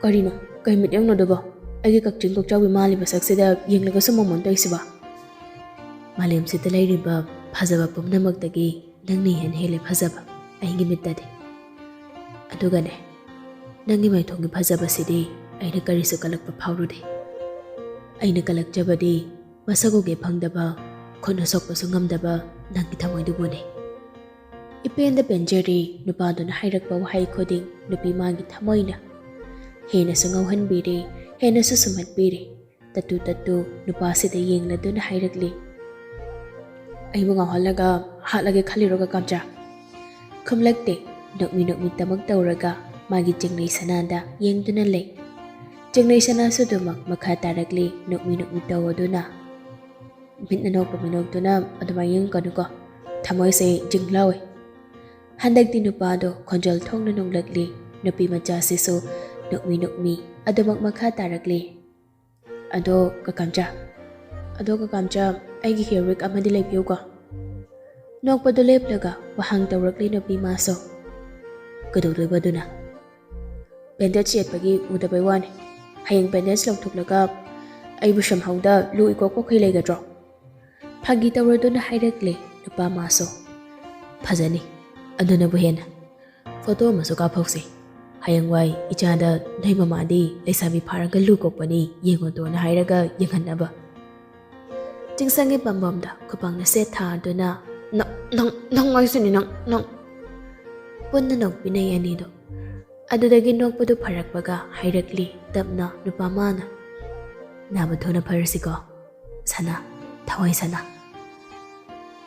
"ꯀꯔꯤꯅꯣ? ꯀꯩ ꯃꯤꯠꯌꯦꯡꯅꯣ ꯑꯗꯨꯕꯣ?" ꯑꯩꯒꯤ ꯀꯛꯆꯤꯡ ꯀꯣꯛꯆꯥꯎꯕꯤ ꯃꯥꯜꯂꯤꯕ ꯁꯛꯁꯤꯗ ꯌꯦꯡꯂꯒꯁꯨ ꯃꯃꯣꯟ ꯇꯧꯏꯁꯤꯕꯣ? ꯃꯥꯂꯦꯝꯁꯤꯗ ꯂꯩꯔꯤꯕ ꯐꯖꯕ ꯄꯨꯝꯅꯃꯛꯇꯒꯤ ꯅꯪꯅ ꯍꯦꯟꯅ ꯍꯦꯜꯂꯦ ꯐꯖꯕ, ꯑꯩꯒꯤ ꯃꯤꯠꯇꯗꯤ꯫ ꯑꯗꯨꯒꯅꯦ, ꯅꯪꯒꯤ ꯃꯥꯏꯊꯣꯡꯒꯤ ꯐꯖꯕꯁꯤꯗꯤ ꯑꯩꯅ ꯀꯔꯤꯁꯨ ꯀꯜꯂꯛꯄ ꯐꯥꯎꯔꯨꯗꯦ꯫ ꯑꯩꯅ ꯀꯜꯂꯛꯆꯕꯗꯤ ꯃꯁꯛ ꯎꯒꯦ ꯐꯪꯗꯕ, ꯈꯨꯠꯅ ꯁꯣꯛꯄꯁꯨ ꯉꯝꯗꯕ ꯅꯪꯒꯤ ꯊꯃꯣꯏꯗꯨꯕꯨꯅꯤ꯫ ꯏꯄꯦꯟꯗ ꯄꯦꯟꯖꯔꯦ ꯅꯨꯄꯥꯗꯨꯅ ꯍꯥꯏꯔꯛꯄ ꯋꯥꯍꯩ ꯈꯨꯗꯤꯡ ꯅꯨꯄꯤ ꯃꯥꯒꯤ ꯊꯃꯣꯏꯅ ꯍꯦꯟꯅꯁꯨ ꯉꯥꯎꯍꯟꯕꯤꯔꯦ, ꯍꯦꯟꯅꯁꯨ ꯁꯨꯝꯍꯠꯄꯤꯔꯦ꯫ ꯇꯠꯇꯨ ꯇꯠꯇꯨ ꯅꯨꯄꯥꯁꯤꯗ ꯌꯦꯡꯂꯗꯨꯅ ꯍꯥꯏꯔꯛꯂꯤ, "ꯑꯩꯕꯨ ꯉꯥꯎꯍꯜꯂꯒ ꯍꯥꯠꯂꯒꯦ ꯈꯜꯂꯤꯔꯣ ꯀꯀꯥꯝꯆꯥ?" ꯈꯨꯝꯂꯛꯇꯦ꯫ ꯅꯣꯛꯃꯤ ꯅꯣꯛꯃꯤ ꯇꯃꯛ ꯇꯧꯔꯒ ꯃꯥꯒꯤ ꯆꯤꯡꯂꯩ ꯁꯅꯥꯗ ꯌꯦꯡꯗꯨꯅ ꯂꯩ꯫ ꯆꯤꯡꯂꯩ ꯁꯅꯥꯁꯨ ꯑꯗꯨꯃꯛ ꯃꯈꯥ ꯇꯥꯔꯛꯂꯤ, ꯅꯣꯛꯃꯤ ꯅꯣꯛꯃꯤ ꯇꯧꯗꯨꯅ꯫ ꯃꯤꯠꯅ ꯅꯣꯛꯄ ꯃꯤꯅꯣꯛꯇꯨꯅ ꯑꯗꯨꯃꯥꯏꯅ ꯌꯦꯡꯒꯅꯨꯀꯣ, ꯊꯃꯣꯏꯁꯦ ꯖꯤꯡ ꯂꯥꯎꯋꯦ꯫ ꯍꯟꯗꯛꯇꯤ ꯅꯨꯄꯥꯗꯣ ꯈꯣꯟꯖꯦꯜ ꯊꯣꯡꯅ ꯅꯣꯡꯂꯛꯂꯤ, ꯅꯨꯄꯤ ꯃꯆꯥꯁꯤꯁꯨ ꯅꯣꯛꯃꯤ ꯅꯣꯛꯃꯤ ꯑꯗꯨꯃꯛ ꯃꯈꯥ ꯇꯥꯔꯛꯂꯤ꯫ "ꯑꯗꯣ ꯀꯀꯥꯝꯆꯥ, ꯑꯗꯣ ꯀꯀꯥꯝꯆꯥ, ꯑꯩꯒꯤ hair wig ꯑꯃꯗꯤ ꯂꯩꯕꯤꯌꯨꯀꯣ?" ꯅꯣꯛꯄꯗꯨ ꯂꯦꯞꯂꯒ ꯋꯥꯍꯪ ꯇꯧꯔꯛꯂꯤ ꯅꯨꯄꯤ ꯃꯥꯁꯨ꯫ "ꯀꯩꯗꯧꯗꯣꯏꯕ ꯑꯗꯨꯅ? Bandage ꯌꯦꯠꯄꯒꯤ ꯎꯗꯕꯩ ꯋꯥꯅꯤ꯫ ꯍꯌꯦꯡ bandage ꯂꯧꯊꯣꯛꯂꯒ ꯑꯩꯕꯨ ꯁꯝꯍꯧꯗ ꯂꯨ ꯏꯀꯣꯛ ꯀꯣꯛꯈꯩ ꯂꯩꯒꯗ꯭ꯔꯣ?" ꯐꯥꯒꯤ ꯇꯧꯔꯗꯨꯅ ꯍꯥꯏꯔꯛꯂꯦ ꯅꯨꯄꯥ ꯃꯥꯁꯨ꯫ "ꯐꯖꯅꯤ, ꯑꯗꯨꯅꯕꯨ ꯍꯦꯟꯅ꯫ Photo ꯑꯃꯁꯨ ꯀꯥꯞꯍꯧꯁꯤ꯫ ꯍꯌꯦꯡꯋꯥꯏ ꯏꯆꯥꯗ ꯅꯣꯏ ꯃꯃꯥꯗꯤ ꯂꯩꯁꯥꯕꯤ ꯐꯥꯔꯒ ꯂꯨ ꯀꯣꯛꯄꯅꯤ ꯌꯦꯡꯉꯨꯇꯣꯅ ꯍꯥꯏꯔꯒ ꯌꯦꯡꯍꯟꯅꯕ꯫" ꯆꯤꯡꯁꯪꯒꯤ ꯄꯥꯝꯕꯣꯝꯗ ꯈꯨꯄꯥꯛꯅ ꯁꯦꯠ ꯊꯥꯗꯨꯅ, "ꯅꯪ, ꯅꯪ, ꯅꯪ ꯍꯥꯏꯁꯤꯅꯤ, ꯅꯪ, ꯅꯪ!" ꯄꯨꯟꯅ ꯅꯣꯛꯄꯤꯅꯩ ꯑꯅꯤꯗꯣ꯫ ꯑꯗꯨꯗꯒꯤ ꯅꯣꯛꯄꯗꯨ ꯐꯔꯛꯄꯒ ꯍꯥꯏꯔꯛꯂꯤ ꯇꯞꯅ ꯅꯨꯄꯥ ꯃꯥꯅ, "ꯅꯥꯕ ꯊꯨꯅ ꯐꯔꯁꯤꯀꯣ, ꯁꯅꯥ, ꯊꯋꯥꯏ ꯁꯅꯥ꯫"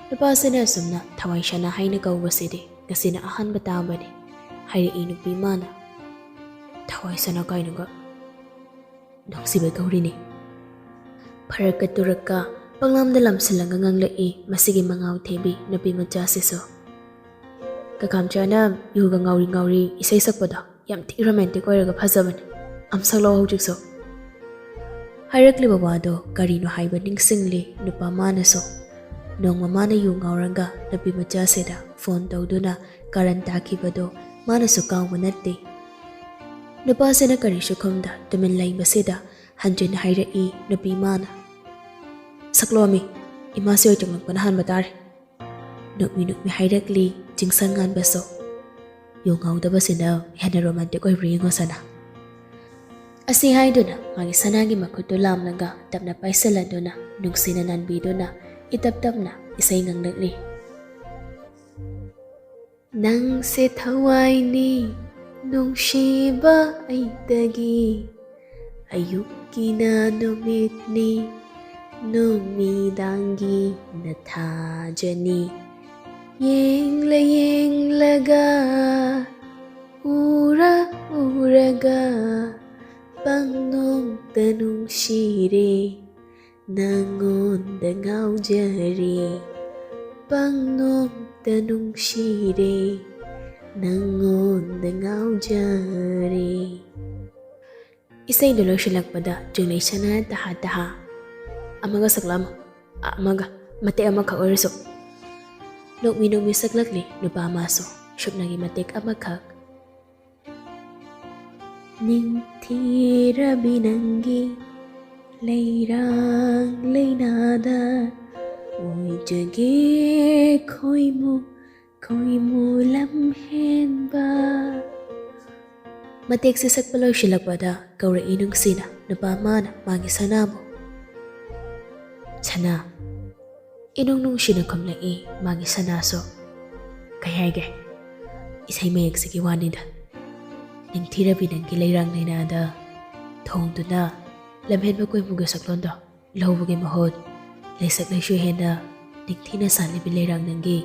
ꯅꯨꯄꯥꯁꯤꯅ ꯑꯁꯨꯝꯅ ꯊꯋꯥꯏ ꯁꯅꯥ ꯍꯥꯏꯅ ꯀꯧꯕꯁꯤꯗꯤ ꯉꯁꯤꯅ ꯑꯍꯥꯟꯕ ꯇꯥꯕꯅꯤ꯫ ꯍꯥꯏꯔꯛꯏ ꯅꯨꯄꯤ ꯃꯥꯅ, "ꯊꯋꯥꯏ ꯁꯅꯥ ꯀꯥꯏꯅꯒ ꯅꯨꯡꯁꯤꯕ ꯀꯧꯔꯤꯅꯤ꯫" ꯐꯔꯛꯀ ꯇꯨꯔꯛꯀ ꯄꯪꯂꯝꯗ ꯂꯝꯁꯤꯜꯂꯒ ꯉꯥꯡꯂꯛꯏ ꯃꯁꯤꯒꯤ ꯃꯉꯥꯎ ꯊꯦꯕꯤ ꯅꯨꯄꯤ ꯃꯆꯥꯁꯤꯁꯨ꯫ "ꯀꯀꯥꯝꯆꯥꯅ ꯌꯨꯒ ꯉꯥꯎꯔꯤ ꯉꯥꯎꯔꯤ ꯏꯁꯩ ꯁꯛꯄꯗꯣ ꯌꯥꯝ ꯊꯤ romantic ꯑꯣꯏꯔꯒ ꯐꯖꯕꯅꯦ꯫ ꯑꯝ ꯁꯛꯂꯛꯑꯣ ꯍꯧꯖꯤꯛꯁꯨ꯫" ꯍꯥꯏꯔꯛꯂꯤꯕ ꯋꯥꯗꯣ ꯀꯔꯤꯅꯣ ꯍꯥꯏꯕ ꯅꯤꯡꯁꯤꯡꯂꯤ ꯅꯨꯄꯥ ꯃꯥꯅꯁꯨ꯫ ꯅꯣꯡꯃ ꯃꯥꯅ ꯌꯨ ꯉꯥꯎꯔꯒ ꯅꯨꯄꯤ ꯃꯆꯥꯁꯤꯗ phone ꯇꯧꯗꯨꯅ ꯀꯥꯔꯟ ꯇꯥꯈꯤꯕꯗꯣ ꯃꯥꯅꯁꯨ ꯀꯥꯎꯕ ꯅꯠꯇꯦ꯫ ꯅꯨꯄꯥꯁꯤꯅ ꯀꯔꯤꯁꯨ ꯈꯨꯝꯗ ꯇꯨꯃꯤꯟ ꯂꯩꯕꯁꯤꯗ ꯍꯟꯖꯤꯟꯅ ꯍꯥꯏꯔꯛꯏ ꯅꯨꯄꯤ ꯃꯥꯅ꯫ "ꯁꯛꯂꯣꯃꯤ, ꯏꯃꯥꯁꯤ ꯑꯣꯏ ꯆꯪꯂꯛꯄꯅ ꯍꯥꯟꯕ ꯇꯥꯔꯦ"꯫ ꯅꯣꯛꯃꯤ ꯅꯣꯛꯃꯤ ꯍꯥꯏꯔꯛꯂꯤ ꯆꯤꯡꯁꯪ ꯉꯥꯟꯕꯁꯨ꯫ "ꯌꯣꯡ ꯉꯥꯎꯗꯕꯁꯤꯅ ꯍꯦꯟꯅ ꯔꯣꯃꯥꯟꯇꯤꯛ ꯑꯣꯏꯕ꯭ꯔꯥ ꯌꯦꯡꯉꯣ ꯁꯅꯥ"꯫ ꯑꯁꯤ ꯍꯥꯏꯗꯨꯅ ꯃꯥꯒꯤ ꯁꯅꯥꯒꯤ ꯃꯈꯨꯠꯇꯨ ꯂꯥꯝꯂꯒ ꯇꯞꯅ ꯄꯥꯏꯁꯤꯜꯂꯗꯨꯅ ꯅꯨꯡꯁꯤꯅ ꯅꯥꯟꯕꯤꯗꯨꯅ ꯏꯇꯞ ꯇꯞꯅ ꯏꯁꯩ ꯉꯪꯂꯛꯂꯤ꯫ "ꯅꯪꯁꯦ ꯊꯋꯥꯏꯅꯤ ꯅꯨꯡꯁꯤꯕ ꯑꯩꯇꯒꯤ, ꯑꯌꯨꯛꯀꯤꯅ ꯅꯨꯃꯤꯠꯅꯤ ꯅꯨꯃꯤꯗꯥꯡꯒꯤꯅ ꯊꯥꯖꯅꯤ, ꯌꯦꯡꯂ ꯌꯦꯡꯂꯒ ꯎꯔ ꯎꯔꯒ ꯄꯪꯅꯣꯛꯇ ꯅꯨꯡꯁꯤꯔꯦ, ꯅꯪꯉꯣꯟꯗ ꯉꯥꯎꯖꯔꯦ, ꯄꯪꯅꯣꯛꯇ ꯅꯨꯡꯁꯤꯔꯦ, ꯅꯪꯉꯣꯟꯗ ꯉꯥꯎꯖꯔꯦ"꯫ ꯏꯁꯩꯗꯨ ꯂꯣꯏꯁꯤꯜꯂꯛꯄꯗ ꯆꯤꯡꯂꯩ ꯁꯅꯥ ꯇꯍꯥ ꯇꯍꯥ ꯑꯃꯒ ꯁꯛꯂꯝꯃꯨ, ꯑꯃꯒ, ꯃꯇꯦꯛ ꯑꯃꯈꯛ ꯑꯣꯏꯔꯁꯨ꯫ ꯅꯣꯛꯃꯤ ꯅꯣꯛꯃꯤ ꯁꯛꯂꯛꯂꯤ ꯅꯨꯄꯥ ꯃꯥꯁꯨ ꯁꯨꯞꯅꯒꯤ ꯃꯇꯦꯛ ꯑꯃꯈꯛ꯫ "ꯅꯤꯡꯊꯤꯔꯕꯤ ꯅꯪꯒꯤ ꯂꯩꯔꯥꯡ ꯂꯩꯅꯥꯗ ꯑꯣꯏꯖꯒꯦ ꯈꯣꯏꯃꯨ ꯈꯣꯏꯃꯨ ꯂꯝꯍꯦꯟꯕ"꯫ ꯃꯇꯦꯛꯁꯤ ꯁꯛꯄ ꯂꯣꯏꯁꯤꯜꯂꯛꯄꯗ ꯀꯧꯔꯛꯏ ꯅꯨꯡꯁꯤꯅ ꯅꯨꯄꯥ ꯃꯥꯅ ꯃꯥꯒꯤ ꯁꯅꯥꯕꯨ꯫ "ꯁꯅꯥ"꯫ ꯏꯅꯨꯡ ꯅꯨꯡꯁꯤꯅ ꯈꯨꯝꯂꯛꯏ ꯃꯥꯒꯤ ꯁꯅꯥꯁꯨ꯫ "ꯀꯩ ꯍꯥꯏꯒꯦ? ꯏꯁꯩ ꯃꯌꯦꯛꯁꯤꯒꯤ ꯋꯥꯅꯤꯗ꯫ ꯅꯤꯡꯊꯤꯔꯕꯤ ꯅꯪꯒꯤ ꯂꯩꯔꯥꯡ ꯂꯩꯅꯥꯗ ꯊꯣꯡꯗꯨꯅ ꯂꯝꯍꯦꯟꯕ ꯀꯣꯏꯃꯨꯒꯤ ꯁꯛꯂꯣꯟꯗꯣ ꯂꯧꯕꯒꯤ ꯃꯍꯨꯠ, ꯂꯩꯁꯛ ꯂꯩꯁꯨ ꯍꯦꯟꯅ ꯅꯤꯡꯊꯤꯅ ꯁꯥꯠꯂꯤꯕꯤ ꯂꯩꯔꯥꯡ ꯅꯪꯒꯤ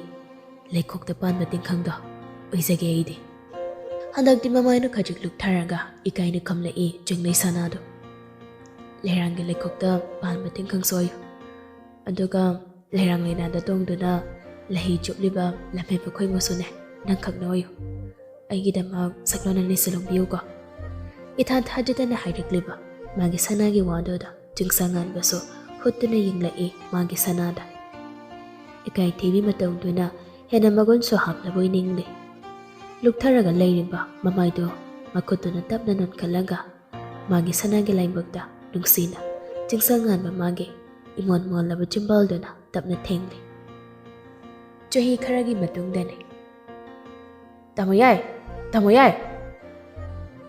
ꯂꯩꯈꯣꯛꯇ ꯄꯥꯟꯕ ꯇꯤꯡꯈꯪꯗꯣ ꯑꯣꯏꯖꯒꯦ ꯑꯩꯗꯤ"꯫ ꯍꯟꯗꯛꯇꯤ ꯃꯃꯥꯏꯅ ꯈꯖꯤꯛ ꯂꯨꯞꯊꯔꯒ ꯏꯀꯥꯏꯅ ꯈꯨꯝꯂꯛꯏ ꯆꯤꯡꯂꯩ ꯁꯅꯥꯗꯣ꯫ "ꯂꯩꯔꯥꯡꯒꯤ ꯂꯩꯈꯣꯛꯇ ꯄꯥꯟꯕ ꯇꯤꯡꯈꯪꯁꯨ ꯑꯣꯏꯌꯨ, ꯑꯗꯨꯒ ꯂꯩꯔꯥꯡ ꯂꯩꯅꯥꯗ ꯇꯣꯡꯗꯨꯅ ꯂꯩꯍꯩ ꯆꯨꯞꯂꯤꯕ ꯂꯝꯍꯦꯟꯕ ꯈꯣꯏꯃꯨꯁꯨꯅꯦ ꯅꯪꯈꯛꯅ ꯑꯣꯏꯌꯨ꯫ ꯑꯩꯒꯤꯗꯃꯛ ꯁꯛꯂꯣꯟ ꯑꯅꯤꯁꯤ ꯂꯣꯡꯕꯤꯌꯨꯀꯣ"꯫ ꯏꯊꯥ ꯊꯥꯖꯗꯅ ꯍꯥꯏꯔꯛꯂꯤꯕ ꯃꯥꯒꯤ ꯁꯅꯥꯒꯤ ꯋꯥꯗꯨꯗ ꯆꯤꯡꯁꯪ ꯉꯥꯟꯕꯁꯨ ꯍꯨꯠꯇꯨꯅ ꯌꯦꯡꯂꯛꯏ ꯃꯥꯒꯤ ꯁꯅꯥꯗ꯫ ꯏꯀꯥꯏ ꯊꯤꯕꯤ ꯃꯇꯧꯗꯨꯅ ꯍꯦꯟꯅ ꯃꯒꯨꯟꯁꯨ ꯍꯥꯞꯂꯕꯣꯏ ꯅꯤꯡꯂꯤ꯫ ꯂꯨꯞꯊꯔꯒ ꯂꯩꯔꯤꯕ ꯃꯃꯥꯏꯗꯨ ꯃꯈꯨꯠꯇꯨꯅ ꯇꯞꯅ ꯅꯣꯟꯈꯠꯂꯒ ꯃꯥꯒꯤ ꯁꯅꯥꯒꯤ ꯂꯥꯏꯕꯛꯇ ꯅꯨꯡꯁꯤꯅ ꯆꯤꯡꯁꯪ ꯉꯥꯟꯕ ꯃꯥꯒꯤ ꯏꯃꯣꯟ ꯃꯣꯜꯂꯕ ꯆꯤꯝꯕꯥꯜꯗꯨꯅ ꯇꯞꯅ ꯊꯦꯡꯂꯤ꯫ ꯆꯍꯤ ꯈꯔꯒꯤ ꯃꯇꯨꯡꯗꯅꯤ꯫ "ꯇꯥꯃꯣ ꯌꯥꯏ! ꯇꯥꯃꯣ ꯌꯥꯏ!"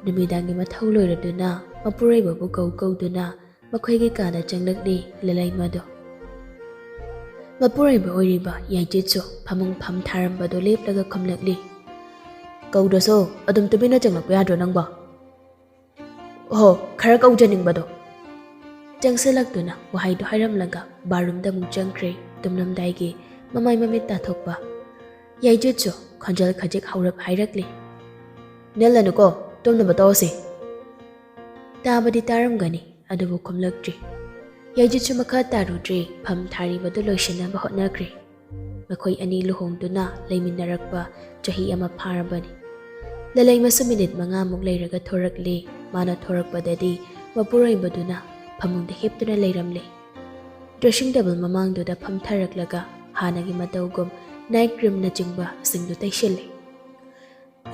ꯅꯨꯃꯤꯗꯥꯡꯒꯤ ꯃꯊꯧ ꯂꯣꯏꯔꯗꯨꯅ ꯃꯄꯨꯔꯣꯏꯕꯕꯨ ꯀꯧ ꯀꯧꯗꯨꯅ ꯃꯈꯣꯏꯒꯤ ꯀꯥꯗ ꯆꯪꯂꯛꯂꯤ ꯂꯂꯩꯃꯗꯣ꯫ ꯃꯄꯨꯔꯣꯏꯕ ꯑꯣꯏꯔꯤꯕ ꯌꯥꯏꯖꯤꯠꯁꯨ ꯐꯃꯨꯡ ꯐꯝ ꯊꯥꯔꯝꯕꯗꯣ ꯂꯦꯞꯂꯒ ꯈꯨꯝꯂꯛꯂꯤ꯫ "ꯀꯧꯗ꯭ꯔꯁꯨ ꯑꯗꯨꯝ ꯇꯨꯃꯤꯟꯅ ꯆꯪꯂꯛꯄ ꯌꯥꯗ꯭ꯔꯣ ꯅꯪꯕꯣ?" "ꯑꯣꯍꯣ, ꯈꯔ ꯀꯧꯖꯅꯤꯡꯕꯗꯣ꯫" ꯆꯪꯁꯤꯜꯂꯛꯇꯨꯅ ꯋꯥꯍꯩꯗꯨ ꯍꯥꯏꯔꯝꯂꯒ ꯕꯥꯔꯨꯝꯗ ꯑꯃꯨꯛ ꯆꯪꯈ꯭ꯔꯦ ꯇꯨꯝꯂꯝꯗꯥꯏꯒꯤ ꯃꯃꯥꯏ ꯃꯃꯤꯠ ꯇꯥꯊꯣꯛꯄ꯫ ꯌꯥꯏꯖꯤꯠꯁꯨ ꯈꯣꯟꯖꯦꯜ ꯈꯖꯤꯛ ꯍꯧꯔꯞ ꯍꯥꯏꯔꯛꯂꯤ꯫ "ꯅꯦꯜꯂꯅꯨꯀꯣ, ꯇꯨꯝꯅꯕ ꯇꯧꯔꯁꯤ꯫" ꯇꯥꯕꯗꯤ ꯇꯥꯔꯝꯒꯅꯤ, ꯑꯗꯨꯕꯨ ꯈꯨꯝꯂꯛꯇ꯭ꯔꯤ꯫ ꯌꯥꯏꯖꯤꯠꯁꯨ ꯃꯈꯥ ꯇꯥꯔꯨꯗ꯭ꯔꯦ, ꯐꯝ ꯊꯥꯔꯤꯕꯗꯨ ꯂꯣꯏꯁꯤꯟꯅꯕ ꯍꯣꯠꯅꯈ꯭ꯔꯦ꯫ ꯃꯈꯣꯏ ꯑꯅꯤ ꯂꯨꯍꯣꯡꯗꯨꯅ ꯂꯩꯃꯤꯟꯅꯔꯛꯄ ꯆꯍꯤ ꯑꯃ ꯐꯥꯔꯕꯅꯤ꯫ ꯂꯂꯩꯃꯁꯨ ꯃꯤꯅꯤꯠ ꯃꯉꯥꯃꯨꯛ ꯂꯩꯔꯒ ꯊꯣꯔꯛꯂꯦ꯫ ꯃꯥꯅ ꯊꯣꯔꯛꯄꯗꯗꯤ ꯃꯄꯨꯔꯣꯏꯕꯗꯨꯅ ꯐꯃꯨꯡꯗ ꯍꯤꯞꯇꯨꯅ ꯂꯩꯔꯝꯂꯦ꯫ ꯗ꯭ꯔꯦꯁꯤꯡ ꯇꯦꯕꯜ ꯃꯃꯥꯡꯗꯨꯗ ꯐꯝꯊꯔꯛꯂꯒ ꯍꯥꯟꯅꯒꯤ ꯃꯇꯧꯒꯨꯝ ꯅꯥꯏꯠ ꯀ꯭ꯔꯤꯝꯅꯆꯤꯡꯕꯁꯤꯡꯗꯨ ꯇꯩꯁꯤꯜꯂꯦ꯫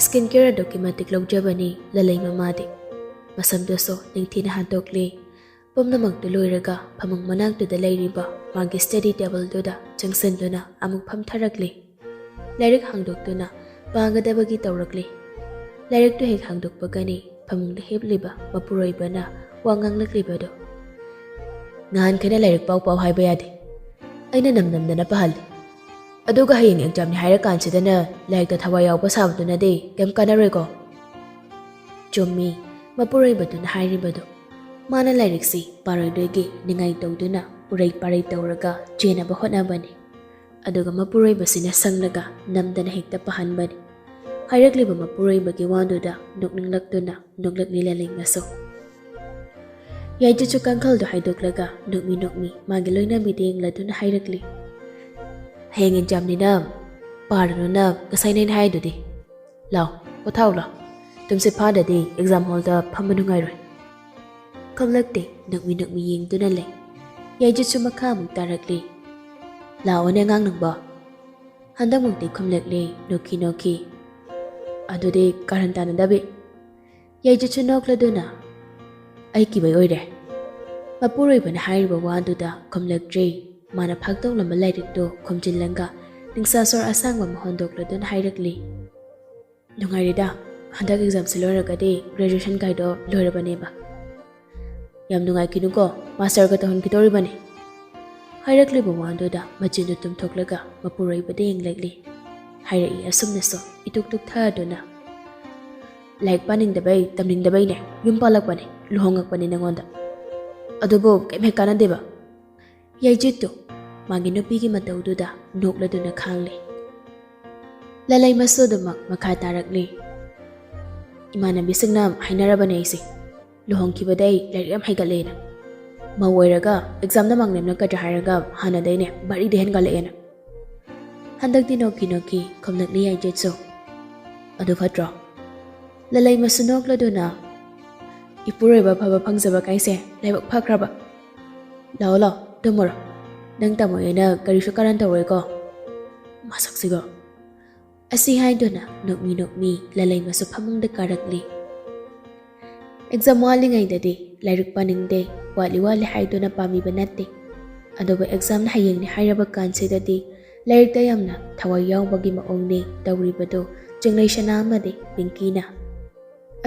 ꯁ꯭ꯀꯤꯟ ꯀꯦꯌꯔ ꯑꯗꯨꯛꯀꯤ ꯃꯇꯤꯛ ꯂꯧꯖꯕꯅꯤ ꯂꯂꯩ ꯃꯃꯥꯗꯤ꯫ ꯃꯁꯝꯗꯨꯁꯨ ꯅꯤꯡꯊꯤꯅ ꯍꯥꯠꯇꯣꯛꯂꯦ꯫ ꯄꯨꯝꯅꯃꯛꯇꯨ ꯂꯣꯏꯔꯒ ꯐꯃꯨꯡ ꯃꯅꯥꯛꯇꯨꯗ ꯂꯩꯔꯤꯕ ꯃꯥꯒꯤ ꯁ꯭ꯇꯗꯤ ꯇꯦꯕꯜꯗꯨꯗ ꯆꯪꯁꯤꯟꯗꯨꯅ ꯑꯃꯨꯛ ꯐꯝꯊꯔꯛꯂꯦ꯫ ꯂꯥꯏꯔꯤꯛ ꯍꯥꯡꯗꯣꯛꯇꯨꯅ ꯄꯥꯒꯗꯕꯒꯤ ꯇꯧꯔꯛꯂꯦ꯫ ꯂꯥꯏꯔꯤꯛꯇꯨ ꯍꯦꯛ ꯍꯥꯡꯗꯣꯛꯄꯒꯅꯤ ꯐꯃꯨꯡꯗ ꯍꯤꯞꯂꯤꯕ ꯃꯄꯨꯔꯣꯏꯕꯅ ꯋꯥ ꯉꯥꯡꯂꯛꯂꯤꯕꯗꯣ꯫ "ꯅꯍꯥꯟꯈꯩꯅ ꯂꯥꯏꯔꯤꯛ ꯄꯥꯎ ꯄꯥꯎ ꯍꯥꯏꯕ ꯌꯥꯗꯦ꯫ ꯑꯩꯅ ꯅꯝ ꯅꯝꯗꯅ ꯄꯥꯍꯜꯂꯤ꯫ ꯑꯗꯨꯒ ꯍꯌꯦꯡ ꯑꯦꯛꯖꯥꯝꯅꯤ ꯍꯥꯏꯔꯀꯥꯟꯁꯤꯗꯅ ꯂꯥꯏꯔꯤꯛꯇ ꯊꯋꯥꯏ ꯌꯥꯎꯕ ꯁꯥꯕꯗꯨꯅꯗꯤ ꯀꯩꯝ ꯀꯥꯟꯅꯔꯣꯏꯀꯣ꯫" ꯆꯨꯝꯃꯤ ꯃꯄꯨꯔꯣꯏꯕꯗꯨꯅ ꯍꯥꯏꯔꯤꯕꯗꯨ꯫ ꯃꯥꯅ ꯂꯥꯏꯔꯤꯛꯁꯤ ꯄꯥꯔꯣꯏꯗꯣꯏꯒꯤ ꯅꯤꯡꯉꯥꯏ ꯇꯧꯗꯨꯅ ꯎꯔꯩ ꯄꯥꯔꯩ ꯇꯧꯔꯒ ꯆꯦꯟꯅꯕ ꯍꯣꯠꯅꯕꯅꯤ꯫ ꯑꯗꯨꯒ ꯃꯄꯨꯔꯣꯏꯕꯁꯤꯅ ꯁꯪꯂꯒ ꯅꯝꯗꯅ ꯍꯦꯛꯇ ꯄꯥꯍꯟꯕꯅꯤ꯫ ꯍꯥꯏꯔꯛꯂꯤꯕ ꯃꯄꯨꯔꯣꯏꯕꯒꯤ ꯋꯥꯗꯨꯗ ꯅꯣꯛꯅꯤꯡꯂꯛꯇꯨꯅ ꯅꯣꯛꯂꯛꯂꯤ ꯂꯂꯩꯃꯁꯨ꯫ ꯌꯥꯏꯖꯤꯠꯁꯨ ꯀꯥꯡꯈꯜꯗꯨ ꯍꯥꯏꯗꯣꯛꯂꯒ ꯅꯣꯛꯃꯤ ꯅꯣꯛꯃꯤ ꯃꯥꯒꯤ ꯂꯣꯏꯅꯕꯤꯗ ꯌꯦꯡꯂꯗꯨꯅ ꯍꯥꯏꯔꯛꯂꯤ꯫ "ꯍꯌꯦꯡ ꯑꯦꯛꯖꯥꯝꯅꯤꯅ ꯄꯥꯔꯨꯅꯨꯅ ꯉꯁꯥꯏꯅ ꯑꯩꯅ ꯍꯥꯏꯗꯨꯗꯤ꯫ ꯂꯥꯎ, ꯄꯣꯊꯥꯎ ꯂꯥꯎ꯫ ꯇꯨꯝꯁꯤꯠ ꯐꯥꯗ꯭ꯔꯗꯤ ꯑꯦꯛꯖꯥꯝ ꯍꯣꯜꯗ ꯐꯝꯕ ꯅꯨꯡꯉꯥꯏꯔꯣꯏ꯫" ꯈꯨꯝꯂꯛꯇꯦ, ꯅꯣꯛꯃꯤ ꯅꯣꯛꯃꯤ ꯌꯦꯡꯗꯨꯅ ꯂꯩ꯫ ꯌꯥꯏꯖꯤꯠꯁꯨ ꯃꯈꯥ ꯑꯃꯨꯛ ꯇꯥꯔꯛꯂꯤ꯫ "ꯂꯥꯛꯑꯣꯅꯦ ꯑꯉꯥꯡ ꯅꯪꯕꯣ꯫" ꯍꯟꯗꯛꯃꯨꯛꯇꯤ ꯈꯨꯝꯂꯛꯂꯦ ꯅꯣꯛꯈꯤ ꯅꯣꯛꯈꯤ꯫ "ꯑꯗꯨꯗꯤ ꯀꯥꯔꯟ ꯇꯥꯅꯗꯕꯤ꯫" ꯌꯥꯏꯖꯤꯠꯁꯨ ꯅꯣꯛꯂꯗꯨꯅ, "ꯑꯩ ꯀꯤꯕꯩ ꯑꯣꯏꯔꯦ꯫" ꯃꯄꯨꯔꯣꯏꯕꯅ ꯍꯥꯏꯔꯤꯕ ꯋꯥꯗꯨꯗ ꯈꯨꯝꯂꯛꯇ꯭ꯔꯦ꯫ ꯃꯥꯅ ꯐꯥꯛꯇꯣꯛꯂꯝꯕ ꯂꯥꯏꯔꯤꯛꯇꯨ ꯈꯨꯝꯖꯤꯜꯂꯒ ꯅꯤꯡꯁꯥ ꯁꯣꯔ ꯑꯁꯥꯡꯕ ꯑꯃ ꯍꯣꯟꯗꯣꯛꯂꯗꯨꯅ ꯍꯥꯏꯔꯛꯂꯤ, "ꯅꯨꯡꯉꯥꯏꯔꯤꯗ, ꯍꯟꯗꯛ ꯑꯦꯛꯖꯥꯝꯁꯦ ꯂꯣꯏꯔꯒꯗꯤ ꯒ꯭ꯔꯦꯖꯨꯑꯦꯁꯟ ꯀꯥꯏꯗꯣ ꯂꯣꯏꯔꯕꯅꯦꯕ꯫ ꯌꯥꯝ ꯅꯨꯡꯉꯥꯏꯈꯤꯅꯨꯀꯣ, ꯃꯥꯁꯇꯔꯒ ꯇꯧꯍꯟꯈꯤꯗꯧꯔꯤꯕꯅꯤ"꯫ ꯍꯥꯏꯔꯛꯂꯤꯕ ꯋꯥꯗꯨꯗ ꯃꯆꯤꯟꯗꯨ ꯇꯨꯝꯊꯣꯛꯂꯒ ꯃꯄꯨꯔꯣꯏꯕꯗ ꯌꯦꯡꯂꯛꯂꯤ꯫ ꯍꯥꯏꯔꯛꯏ ꯑꯁꯨꯝꯅꯁꯨ ꯏꯇꯨꯛ ꯇꯨꯛꯊꯗꯨꯅ, "ꯂꯥꯏꯔꯤꯛ ꯄꯥꯅꯤꯡꯗꯕꯩ, ꯇꯝꯅꯤꯡꯗꯕꯩꯅꯦ ꯌꯨꯝ ꯄꯥꯜꯂꯛꯄꯅꯦ, ꯂꯨꯍꯣꯡꯉꯛꯄꯅꯦ ꯅꯪꯉꯣꯟꯗ꯫ ꯑꯗꯨꯕꯨ ꯀꯩꯝ ꯍꯦꯛ ꯀꯥꯟꯅꯗꯦꯕ"꯫ ꯌꯥꯏꯖꯤꯠꯇꯨ ꯃꯥꯒꯤ ꯅꯨꯄꯤꯒꯤ ꯃꯇꯧꯗꯨꯗ ꯅꯣꯛꯂꯗꯨꯅ ꯈꯥꯡꯂꯤ꯫ ꯂꯂꯩꯃꯁꯨ ꯑꯗꯨꯃꯛ ꯃꯈꯥ ꯇꯥꯔꯛꯂꯤ, "ꯏꯃꯥꯟꯅꯕꯤꯁꯤꯡꯅ ꯍꯥꯏꯅꯔꯕꯅꯦ ꯑꯩꯁꯦ, ꯂꯨꯍꯣꯡꯈꯤꯕꯗꯩ ꯂꯥꯏꯔꯤꯛ ꯌꯥꯝ ꯍꯩꯒꯠꯂꯦꯅ꯫ ꯃꯧ ꯑꯣꯏꯔꯒ ꯑꯦꯛꯖꯥꯝꯗ ꯃꯥꯔꯛ ꯅꯦꯝꯂꯛꯀꯗ꯭ꯔꯥ ꯍꯥꯏꯔꯒ ꯍꯥꯟꯅꯗꯩꯅꯦ ꯚꯥꯔꯤꯗ ꯍꯦꯟꯒꯠꯂꯛꯑꯦꯅ"꯫ ꯍꯟꯗꯛꯇꯤ ꯅꯣꯛꯈꯤ ꯅꯣꯛꯈꯤ ꯈꯨꯝꯂꯛꯂꯤ ꯌꯥꯏꯖꯤꯠꯁꯨ꯫ "ꯑꯗꯨ ꯐꯠꯇ꯭ꯔꯣ?" ꯂꯂꯩꯃꯁꯨ ꯅꯣꯛꯂꯗꯨꯅ, "ꯏꯄꯨꯔꯣꯏꯕ ꯑꯐꯕ ꯐꯪꯖꯕ ꯀꯥꯏꯁꯦ ꯂꯥꯏꯕꯛ ꯐꯈ꯭ꯔꯕ꯫ ꯂꯥꯛꯑꯣ ꯂꯥꯛꯑꯣ, ꯇꯨꯝꯃꯨꯔꯣ꯫ ꯅꯪ ꯇꯥꯃꯣ ꯑꯩꯅ ꯀꯔꯤꯁꯨ ꯀꯥꯔꯟ ꯇꯧꯔꯣꯏꯀꯣ꯫ ꯃꯁꯛꯁꯤꯒ"꯫ ꯑꯁꯤ ꯍꯥꯏꯗꯨꯅ ꯅꯣꯛꯃꯤ ꯅꯣꯛꯃꯤ ꯂꯂꯩꯃꯁꯨ ꯐꯃꯨꯡꯗ ꯀꯥꯔꯛꯂꯤ꯫ ꯑꯦꯛꯖꯥꯝ ꯋꯥꯠꯂꯤꯉꯩꯗꯗꯤ ꯂꯥꯏꯔꯤꯛ ꯄꯥꯅꯤꯡꯗꯦ, ꯋꯥꯠꯂꯤ ꯋꯥꯠꯂꯤ ꯍꯥꯏꯗꯨꯅ ꯄꯥꯝꯃꯤꯕ ꯅꯠꯇꯦ꯫ ꯑꯗꯨꯕꯨ ꯑꯦꯛꯖꯥꯝꯅ ꯍꯌꯦꯡꯅꯤ ꯍꯥꯏꯔꯕ ꯀꯥꯟꯁꯤꯗꯗꯤ ꯂꯥꯏꯔꯤꯛꯇ ꯌꯥꯝꯅ ꯊꯋꯥꯏ ꯌꯥꯎꯕꯒꯤ ꯃꯑꯣꯡꯅꯤ ꯇꯧꯔꯤꯕꯗꯨ ꯆꯤꯡꯂꯩ ꯁꯅꯥ ꯑꯃꯗꯤ ꯄꯤꯡꯀꯤꯅ꯫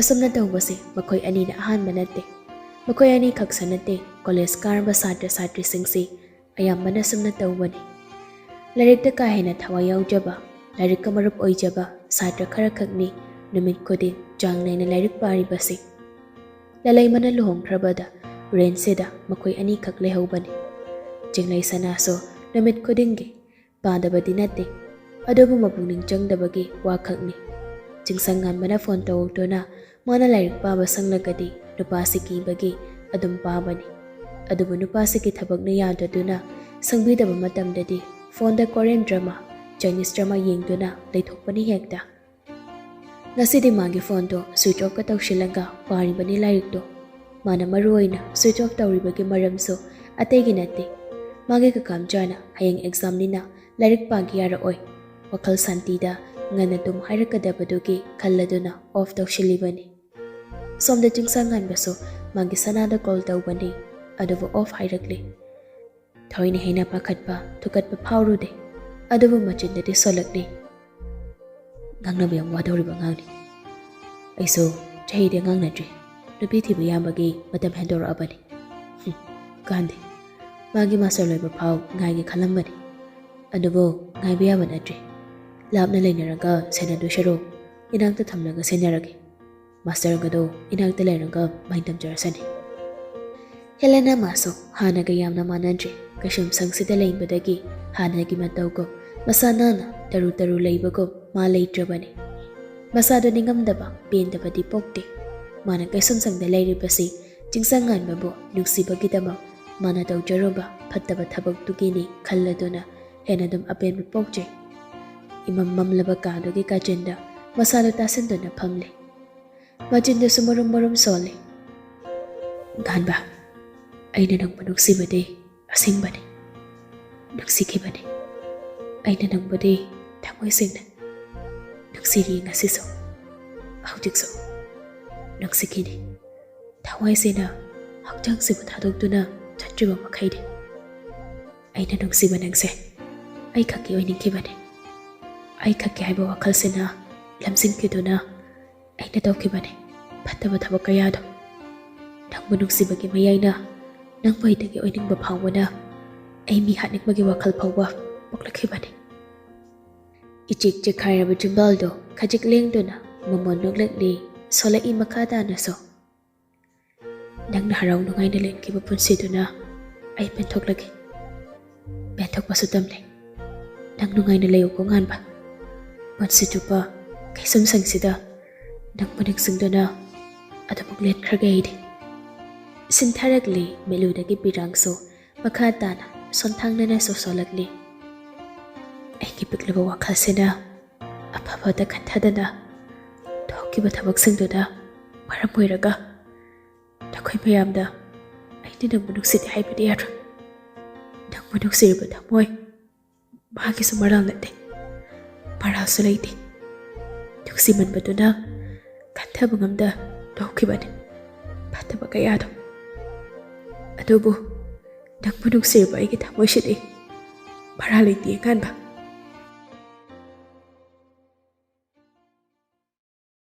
ꯑꯁꯨꯝꯅ ꯇꯧꯕꯁꯦ ꯃꯈꯣꯏ ꯑꯅꯤꯅ ꯑꯍꯥꯟꯕ ꯅꯠꯇꯦ꯫ ꯃꯈꯣꯏ ꯑꯅꯤ ꯈꯛꯁꯨ ꯅꯠꯇꯦ, ꯀꯣꯂꯦꯖ ꯀꯥꯔꯕ ꯁꯥꯇ꯭ꯔ ꯁꯥꯇ꯭ꯔꯤꯁꯤꯡꯁꯤ ꯑꯌꯥꯝꯕꯅ ꯑꯁꯨꯝꯅ ꯇꯧꯕꯅꯤ꯫ ꯂꯥꯏꯔꯤꯛꯇ ꯀꯥ ꯍꯦꯟꯅ ꯊꯋꯥꯏ ꯌꯥꯎꯖꯕ, ꯂꯥꯏꯔꯤꯛꯀ ꯃꯔꯨꯞ ꯑꯣꯏꯖꯕ ꯁꯥꯇ꯭ꯔ ꯈꯔꯈꯛꯅꯤ ꯅꯨꯃꯤꯠ ꯈꯨꯗꯤꯡ ꯆꯥꯡ ꯅꯥꯏꯅ ꯂꯥꯏꯔꯤꯛ ꯄꯥꯔꯤꯕꯁꯤ꯫ ꯂꯂꯩꯃꯅ ꯂꯨꯍꯣꯡꯈ꯭ꯔꯕꯗ ꯔꯦꯟꯁꯤꯗ ꯃꯈꯣꯏ ꯑꯅꯤꯈꯛ ꯂꯩꯍꯧꯕꯅꯤ꯫ ꯆꯤꯡꯂꯩ ꯁꯅꯥꯁꯨ ꯅꯨꯃꯤꯠ ꯈꯨꯗꯤꯡꯒꯤ ꯄꯥꯗꯕꯗꯤ ꯅꯠꯇꯦ, ꯑꯗꯨꯕꯨ ꯃꯄꯨꯛꯅꯤꯡ ꯆꯪꯗꯕꯒꯤ ꯋꯥꯈꯛꯅꯤ꯫ ꯆꯤꯡꯁꯪꯉꯥꯟꯕꯅ ꯐꯣꯟ ꯇꯧꯔꯛꯇꯨꯅ ꯃꯥꯅ ꯂꯥꯏꯔꯤꯛ ꯄꯥꯕ ꯁꯪꯂꯒꯗꯤ ꯅꯨꯄꯥꯁꯤ ꯀꯤꯕꯒꯤ ꯑꯗꯨꯝ ꯄꯥꯕꯅꯤ꯫ ꯑꯗꯨꯕꯨ ꯅꯨꯄꯥꯁꯤꯒꯤ ꯊꯕꯛꯅ ꯌꯥꯗꯗꯨꯅ ꯁꯪꯕꯤꯗꯕ ꯃꯇꯝꯗꯗꯤ ꯐꯣꯟꯗ ꯀꯣꯔꯤꯌꯟ ꯗ꯭ꯔꯃꯥ, ꯆꯥꯏꯅꯤꯁ ꯗ꯭ꯔꯃꯥ ꯌꯦꯡꯗꯨꯅ ꯂꯩꯊꯣꯛꯄꯅꯤ ꯍꯦꯛꯇ꯫ ꯉꯁꯤꯗꯤ ꯃꯥꯒꯤ ꯐꯣꯟꯗꯣ ꯁ꯭ꯋꯤꯆ ꯑꯣꯐꯀ ꯇꯧꯁꯤꯜꯂꯒ ꯄꯥꯔꯤꯕꯅꯤ ꯂꯥꯏꯔꯤꯛꯇꯣ꯫ ꯃꯥꯅ ꯃꯔꯨ ꯑꯣꯏꯅ ꯁ꯭ꯋꯤꯆ ꯑꯣꯐ ꯇꯧꯔꯤꯕꯒꯤ ꯃꯔꯝꯁꯨ ꯑꯇꯩꯒꯤ ꯅꯠꯇꯦ꯫ ꯃꯥꯒꯤ ꯀꯀꯥ ꯃꯆꯥꯅ ꯍꯌꯦꯡ ꯑꯦꯛꯖꯥꯝꯅꯤꯅ ꯂꯥꯏꯔꯤꯛ ꯄꯥꯒꯦ ꯌꯥꯔꯛꯑꯣꯏ, ꯋꯥꯈꯜ ꯁꯥꯟꯇꯤꯗ ꯉꯟꯅ ꯇꯨꯝ ꯍꯥꯏꯔꯛꯀꯗꯕꯗꯨꯒꯤ ꯈꯜꯂꯗꯨꯅ ꯑꯣꯐ ꯇꯧꯁꯤꯜꯂꯤꯕꯅꯤ꯫ ꯁꯣꯝꯗ ꯆꯤꯡꯁꯪꯉꯥꯟꯕꯁꯨ ꯃꯥꯒꯤ ꯁꯅꯥꯗ ꯀꯣꯜ ꯇꯧꯕꯅꯤ꯫ ꯑꯗꯨꯕꯨ ꯑꯣꯐ ꯍꯥꯏꯔꯛꯂꯤ꯫ ꯊꯣꯏꯅ ꯍꯦꯟꯅ ꯄꯥꯈꯠꯄ, ꯊꯨꯀꯠꯄ ꯐꯥꯎꯔꯨꯗꯦ꯫ ꯑꯗꯨꯕꯨ ꯃꯆꯤꯟꯗꯗꯤ ꯁꯣꯜꯂꯛꯂꯤ꯫ "ꯉꯥꯡꯅꯕ ꯌꯥꯝ ꯋꯥꯗꯧꯔꯤꯕ ꯑꯉꯥꯡꯅꯤ꯫ ꯑꯩꯁꯨ ꯆꯍꯤꯗꯤ ꯑꯉꯥꯡ ꯅꯠꯇ꯭ꯔꯤ꯫ ꯅꯨꯄꯤ ꯊꯤꯕ ꯌꯥꯕꯒꯤ ꯃꯇꯝ ꯍꯦꯟꯗꯣꯔꯛꯑꯕꯅꯤ꯫" ꯍꯨꯝ, ꯀꯥꯟꯗꯦ꯫ ꯃꯥꯒꯤ ꯃꯥꯁꯇꯔ ꯂꯣꯏꯕ ꯐꯥꯎ ꯉꯥꯏꯒꯦ ꯈꯜꯂꯝꯕꯅꯤ꯫ ꯑꯗꯨꯕꯨ ꯉꯥꯏꯕ ꯌꯥꯕ ꯅꯠꯇ꯭ꯔꯤ꯫ ꯂꯥꯞꯅ ꯂꯩꯅꯔꯒ ꯁꯦꯟꯅꯗꯣꯏ ꯁꯔꯨꯛ ꯏꯅꯥꯛꯇ ꯊꯝꯂꯒ ꯁꯦꯟꯅꯔꯒꯦ꯫ ꯃꯥꯁꯇꯔꯒꯗꯣ ꯏꯅꯥꯛꯇ ꯂꯩꯔꯒ ꯃꯍꯩ ꯇꯝꯖꯔꯁꯅꯤ꯫ ꯍꯦꯂꯦꯅꯥ ꯃꯥꯁꯨ ꯍꯥꯟꯅꯒ ꯌꯥꯝꯅ ꯃꯥꯟꯅꯗ꯭ꯔꯦ꯫ ꯀꯩꯁꯨꯝꯁꯪꯁꯤꯗ ꯂꯩꯕꯗꯒꯤ ꯍꯥꯟꯅꯒꯤ ꯃꯇꯧꯒꯨꯝ, ꯃꯁꯥ ꯅꯥꯟꯅ ꯇꯔꯨ ꯇꯔꯨ ꯂꯩꯕꯒꯨꯝ ꯃꯥ ꯂꯩꯇ꯭ꯔꯕꯅꯤ꯫ ꯃꯁꯥꯗꯣ ꯅꯤꯡꯉꯝꯗꯕ, ꯄꯦꯟꯗꯕꯗꯤ ꯄꯣꯛꯇꯦ꯫ ꯃꯥꯅ ꯀꯩꯁꯨꯝꯁꯪꯗ ꯂꯩꯔꯤꯕꯁꯤ ꯆꯤꯡꯁꯪ ꯉꯥꯟꯕꯕꯨ ꯅꯨꯡꯁꯤꯕꯒꯤꯗꯃꯛ ꯃꯥꯅ ꯇꯧꯖꯔꯨꯕ ꯐꯠꯇꯕ ꯊꯕꯛꯇꯨꯒꯤꯅꯤ ꯈꯜꯂꯗꯨꯅ ꯍꯦꯟꯅ ꯑꯗꯨꯝ ꯑꯄꯦꯟꯕ ꯄꯣꯛꯆꯩ꯫ ꯏꯃꯝ ꯃꯝꯂꯕ ꯀꯥꯗꯨꯒꯤ ꯀꯥꯆꯤꯟꯗ ꯃꯁꯥꯗꯣ ꯇꯥꯁꯤꯟꯗꯨꯅ ꯐꯝꯂꯦ꯫ ꯃꯆꯤꯟꯗꯁꯨ ꯃꯔꯨꯝ ꯃꯔꯨꯝ ꯁꯣꯜꯂꯤ꯫ "ꯉꯥꯟꯕ, ꯑꯩꯅ ꯅꯪꯕꯨ ꯅꯨꯡꯁꯤꯕꯗꯤ ꯑꯁꯦꯡꯕꯅꯤ꯫ ꯅꯨꯡꯁꯤꯈꯤꯕꯅꯤ꯫ ꯑꯩꯅ ꯅꯪꯕꯨꯗꯤ ꯊꯃꯣꯏ ꯁꯦꯡꯅ ꯅꯨꯡꯁꯤꯔꯤ ꯉꯁꯤꯁꯨ, ꯍꯧꯖꯤꯛꯁꯨ ꯅꯨꯡꯁꯤꯈꯤꯅꯤ꯫ ꯊꯃꯣꯏꯁꯤꯅ ꯍꯛꯆꯥꯡꯁꯤꯕꯨ ꯊꯥꯗꯣꯛꯇꯨꯅ ꯆꯠꯇ꯭ꯔꯤꯕ ꯃꯈꯩꯗꯤ꯫ ꯑꯩꯅ ꯅꯨꯡꯁꯤꯕ ꯅꯪꯁꯦ ꯑꯩ ꯈꯛꯀꯤ ꯑꯣꯏꯅꯤꯡꯈꯤꯕꯅꯤ꯫ ꯑꯩ ꯈꯛꯀꯤ ꯍꯥꯏꯕ ꯋꯥꯈꯜꯁꯤꯅ ꯂꯝꯖꯤꯡꯈꯤꯗꯨꯅ ꯑꯩꯅ ꯇꯧꯈꯤꯕꯅꯤ ꯐꯠꯇꯕ ꯊꯕꯛ ꯀꯌꯥꯗꯣ꯫ ꯅꯪꯕꯨ ꯅꯨꯡꯁꯤꯕꯒꯤ ꯃꯌꯥꯏꯅ ꯅꯪꯕꯨ ꯑꯩꯗꯒꯤ ꯑꯣꯏꯅꯤꯡꯕ ꯐꯥꯎꯕꯅ ꯑꯩ ꯃꯤ ꯍꯥꯠꯅꯤꯡꯕꯒꯤ ꯋꯥꯈꯜ ꯐꯥꯎꯕ ꯄꯣꯛꯂꯛꯈꯤꯕꯅꯤ꯫" ꯏꯆꯤꯛ ꯆꯤꯛꯈꯥꯏꯔꯕ ꯆꯤꯝꯕꯥꯜꯗꯣ ꯈꯖꯤꯛ ꯂꯦꯡꯗꯨꯅ ꯃꯃꯣꯟ ꯅꯣꯛꯂꯛꯂꯤ꯫ ꯁꯣꯜꯂꯛꯏ ꯃꯈꯥ ꯇꯥꯅꯁꯨ꯫ "ꯅꯪꯅ ꯍꯔꯥꯎ ꯅꯨꯡꯉꯥꯏꯅ ꯂꯦꯟꯈꯤꯕ ꯄꯨꯟꯁꯤꯗꯨꯅ ꯑꯩ ꯄꯦꯟꯊꯣꯛꯂꯒꯦ꯫ ꯄꯦꯟꯊꯣꯛꯄꯁꯨ ꯇꯝꯂꯦ꯫ ꯅꯪ ꯅꯨꯡꯉꯥꯏꯅ ꯂꯩꯌꯨꯀꯣ ꯉꯥꯟꯕ꯫ ꯄꯨꯟꯁꯤ ꯆꯨꯞꯄ ꯀꯩꯁꯨꯝꯁꯪꯁꯤꯗ ꯅꯪꯕꯨ ꯅꯤꯡꯁꯤꯡꯗꯨꯅ ꯑꯗꯨꯃꯛ ꯂꯦꯟꯈ꯭ꯔꯒꯦ ꯑꯩꯗꯤ꯫" ꯁꯤꯟꯊꯔꯛꯂꯤ ꯃꯤꯠꯂꯨꯗꯒꯤ ꯄꯤꯔꯥꯡꯁꯨ꯫ ꯃꯈꯥ ꯇꯥꯅ ꯁꯣꯟꯊꯥꯡꯅꯅꯁꯨ ꯁꯣꯜꯂꯛꯂꯤ꯫ ꯑꯩꯒꯤ ꯄꯤꯛꯂꯕ ꯋꯥꯈꯜꯁꯤꯅ ꯑꯐꯕꯇ ꯈꯟꯊꯗꯅ ꯊꯣꯛꯈꯤꯕ ꯊꯕꯛꯁꯤꯡꯗꯨꯅ ꯃꯔꯝ ꯑꯣꯏꯔꯒ ꯅꯈꯣꯏ ꯃꯌꯥꯝꯗ ꯑꯩꯅ ꯅꯪꯕꯨ ꯅꯨꯡꯁꯤꯗꯦ ꯍꯥꯏꯕꯗꯤ ꯌꯥꯔꯣꯏ꯫ ꯅꯪꯕꯨ ꯅꯨꯡꯁꯤꯔꯤꯕ ꯊꯃꯣꯏ ꯃꯥꯒꯤꯁꯨ ꯃꯔꯥꯜ ꯅꯠꯇꯦ, ꯃꯔꯥꯜꯁꯨ ꯂꯩꯇꯦ꯫ ꯅꯨꯡꯁꯤꯃꯟꯕꯗꯨꯅ ꯈꯟꯊꯕ ꯉꯝꯗ ꯇꯧꯈꯤꯕꯅꯤ ꯐꯠꯇꯕ ꯀꯌꯥꯗꯣ꯫ ꯑꯗꯨꯕꯨ ꯅꯪꯕꯨ ꯅꯨꯡꯁꯤꯔꯕ ꯑꯩꯒꯤ ꯊꯃꯣꯏꯁꯤꯗꯤ ꯚꯔꯥ ꯂꯩꯇꯦ ꯑꯉꯥꯟꯕ꯫